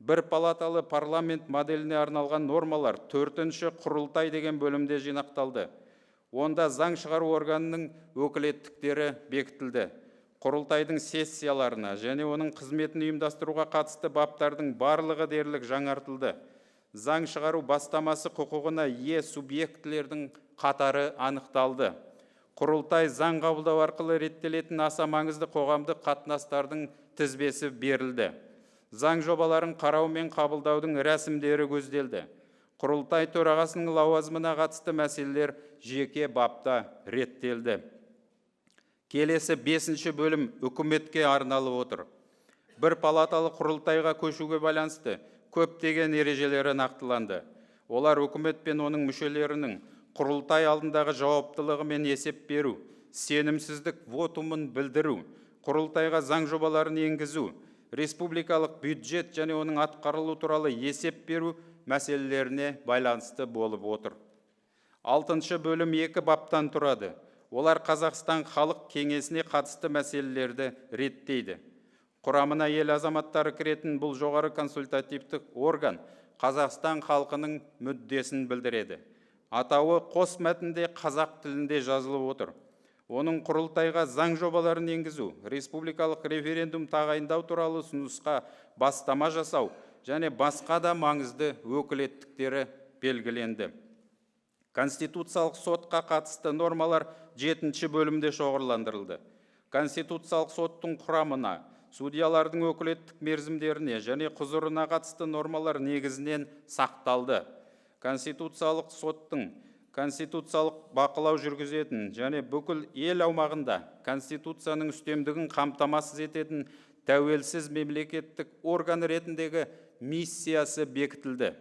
Бір палаталы парламент моделіне арналған нормалар төртінші «Құрылтай» деген бөлімде жинақталды. Онда заң шығару органының өкілеттіктері бекітілді. Құрылтайдың сессияларына және оның қызметін ұйымдастыруға қатысты баптардың барлығы дерлік жаңартылды. Заң шығару бастамасы құқығына ие субъектілердің қатары анықталды. Құрылтай заң қабылдау арқылы реттелетін аса маңызды қоғамдық қатынастардың тізбесі берілді. Заң жобаларын қарау мен қабылдаудың рәсімдері көзделді. Құрылтай төрағасының лауазымына қатысты мәселелер жеке бапта реттелді. Келесі бесінші бөлім үкіметке арналып отыр. Бір палаталы құрылтайға көшуге байланысты көптеген ережелері нақтыланды. Олар үкімет пен оның мүшелерінің құрылтай алдындағы жауаптылығы мен есеп беру, сенімсіздік вотумын білдіру, құрылтайға заң жобаларын енгізу, республикалық бюджет және оның атқарылуы туралы есеп беру мәселелеріне байланысты болып отыр. Алтыншы бөлім екі баптан тұрады. Олар Қазақстан Халық Кеңесіне қатысты мәселелерді реттейді. Құрамына ел азаматтары кіретін бұл жоғары консультативтік орган Қазақстан халқының мүддесін білдіреді. Атауы қос мәтінде қазақ тілінде жазылып отыр. Оның құрылтайға заң жобаларын енгізу, республикалық референдум тағайындау туралы ұсынысқа бастама жасау және басқа да маңызды өкілеттіктері белгіленді. Конституциялық сотқа қатысты нормалар жетінші бөлімде шоғырландырылды. Конституциялық соттың құрамына, судьялардың өкілеттік мерзімдеріне және құзырына қатысты нормалар негізінен сақталды. Конституциялық соттың конституциялық бақылау жүргізетін және бүкіл ел аумағында конституцияның үстемдігін қамтамасыз ететін тәуелсіз мемлекеттік орган ретіндегі миссиясы бекітілді.